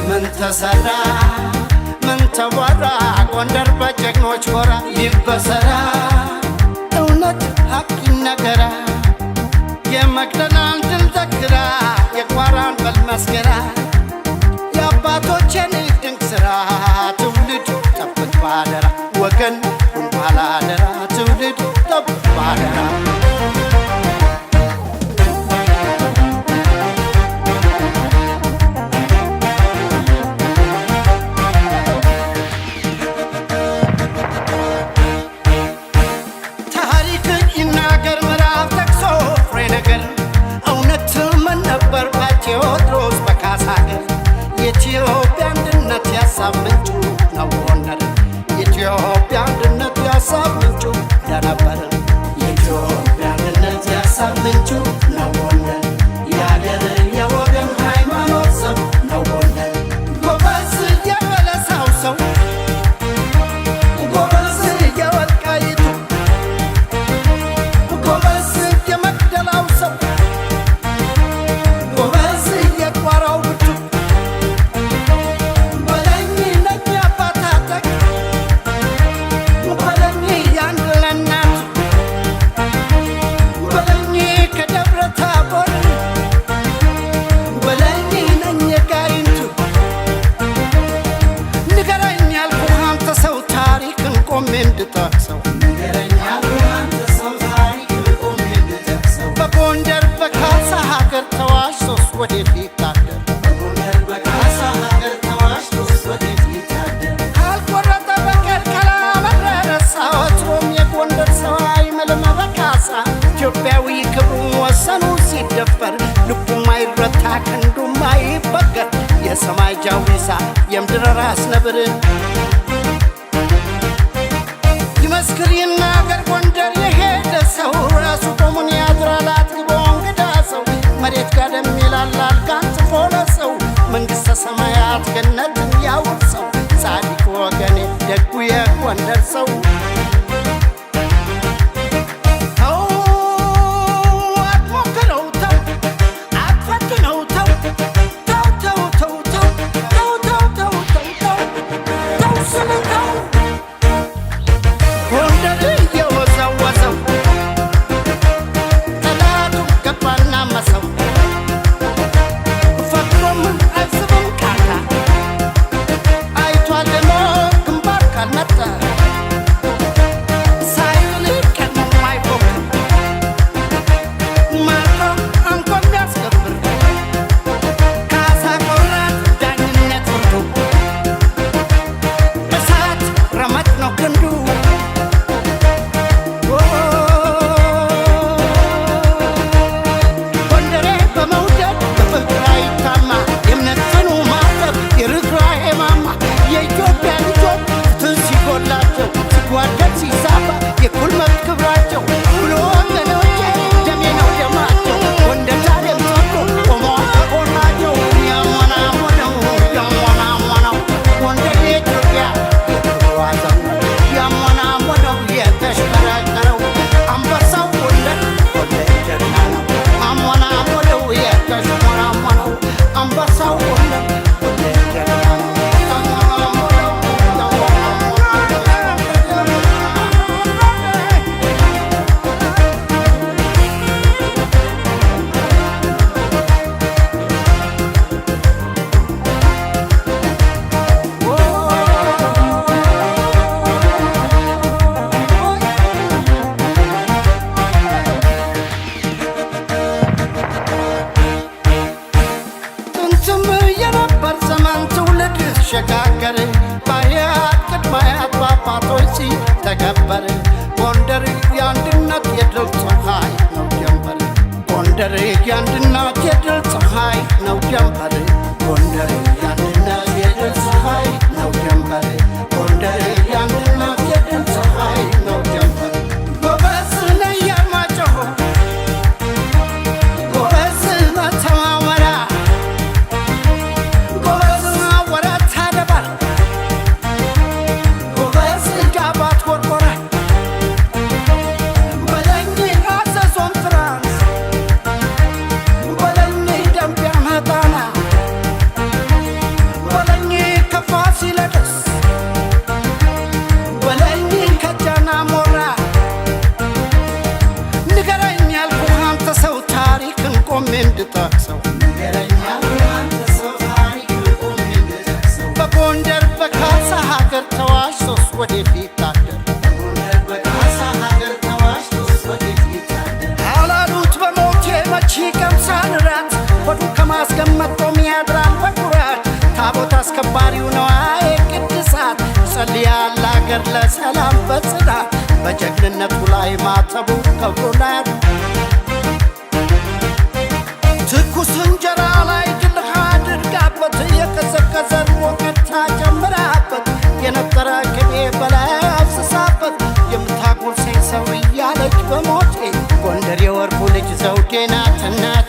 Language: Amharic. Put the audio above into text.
ምን ተሰራ፣ ምን ተወራ? ጎንደር በጀግኖች ጎራ ይበሰራ፣ እውነት ሀቅ ይነገራ። የመቅደላን ድል ዘክራ፣ የቋራን በል መስክራ፣ የአባቶቼን ድንቅ ሥራ ትውልድ ጠብቅ ባደራ፣ ወገን ሁን ባላደራ፣ ትውልድ ጠብቅ ባደራ። ታሪክ ይናገር ምዕራፍ ጠቅሶ ፍሬ ነገር፣ እውነት ምን ነበር በቴዎድሮስ በካሳ ሀገር? የኢትዮጵያ አንድነት ያሳብ ምንጩ ነው ጎንደር። የኢትዮጵያ አንድነት ያሳብ ምንጩ እንደነበር፣ የኢትዮጵያ አንድነት ያሳብ ምንጩ ነው ጎንደር። የአገር የወገን ሃይማኖት ሰው ነው ጎንደር። ጎበዝ የበለሳው ሰው፣ ጎበዝ የወልቃይቱ፣ ጎበዝ የመቅደላው ሰው፣ ጎበዝ የቋራው ብርቱ፣ በለኝ ነኝ አባት አጠቅ፣ በለኝ ያንድ ለእናቱ፣ በለኝ ከደብረ ታቦር፣ በለኝ ነኝ የጋይንቱ። ንገረኝ ያልኩህ አንተ ሰው፣ ታሪክን ቆሜ እንድጠቅሰው። በጎንደር በካሳ ሀገር ተዋሽቶስ ወዴት ሊታደር? ካልቆረጠ በቀር ካላመረረ ወትሮም የጎንደር ሰው አይምልም በካሳ። ኢትዮጵያዊ ክብሩ ወሰኑ ሲደፈር ልቡም አይረታ ክንዱም አይበገር፣ የሰማይ ጃዊሳ የምድር ራስ ነብር። ይመስክር ይናገር ጎንደር የሄደ ሰው፣ ራሱ ቆሙን ያድራል አጥግቦ እንግዳ ሰው። መሬት ጋደም ይላል አልጋ አንጥፎ ለሰው፣ መንግሥተ ሰማያት ገነትን ያውርሰው ጻድቅ ወገኔ ደጉ የጎንደር ሰው። ተው አትሞክረው፣ ተው አትፈትነው፣ ተው ተው ተው ተው ተው ተው ተው ተው ተው ተው ተው ስልህ ተው። ጎንደር እየወዘወዘው ጠላቱ ገባና መሰው፣ ፈጥሮም አይስብም ካታ፣ አይቷል ሞት ግንባር ካልመጣ፣ ሳይል ቀድሞ አይፎክር፣ ማርኮ አንቆ የሚያስገብር ካሳ ቆራጥ ዳኝነት ፍርዱ፣ እሳት ረመጥ ነው ክንዱ። ጎንደሬ በመውደድ በፍቅር አይታማ፣ የእምነት ጽኑ ማተብ የርኅራኄ ማማ፣ የኢትዮጵያ ልጆች ፍትህ ሲጎላቸው ሲጓደል ሲዛባ የእኩል መብት ክብራቸው ብሎ ወገኖቼ ደሜ ነው ደማቸው። ጎንደር ዛሬም ጸንቶ ቆመዋል ከጎናቸው። ያሞናሞነው ያሞናሞነው ጎንደር የኢትዮጵያ የክብሯ ዘው፣ ያሞናሞነው የተሽከረከረው አንበሳው ጎንደር ጎንደር ጀግና ነው። አሞናሞነው የተሽሞናሞነው አንበሳው ጎንደር ጎንደር ጀግና ነው። አሞናሞነው ያሞናሞነው። ጥንትም የነበር ዘመን ትውልድ ሲሸጋገር በአያት ቅድመ አያት በአባቶች ሲተገበር፣ ጎንደር የአንድነት የድል ፀሐይ ነው ጀንበር። ጎንደር የአንድነት የድል ፀሐይ ነው ጀንበር። ጎንደር የአንድነት የድል ፀሐይ ነው ጀንበር። ጎንደር የአንድነት የድል ፀሐይ ነው ጀንበር። ጎበዝ ነኝ አርማጭሆ፣ ጎበዝ መተማመራ፣ ጎበዝ ወዴት ሊታደር? በጎንደር በካሳ ሀገር ተዋሽቶስ ወዴት ሊታደር? አላሉት በሞቴ መቼ ቀምሳል ራት፣ ሆዱ ከማስገመት ቆም ያድራል በኩራት። ታቦት አስከባሪው ነዋዬ ቅድሳት ይጸልያል አገር ለሰላም በጽናት። በጀግንነቱ ላይ ማተቡ ከብሮናል። ትኩስ እንጀራ ላይ ድልህ አድርጋበት፣ የቀዘቀዘ ወቀታ ጨምራበት፣ የነጠረ ቅቤ በላይ አፍስሳበት፣ የምታጎርሰኝ ሰው እያለች በሞቴ፣ ጎንደር የወርቁ ልጅ ዘውዴ ናት እናቴ።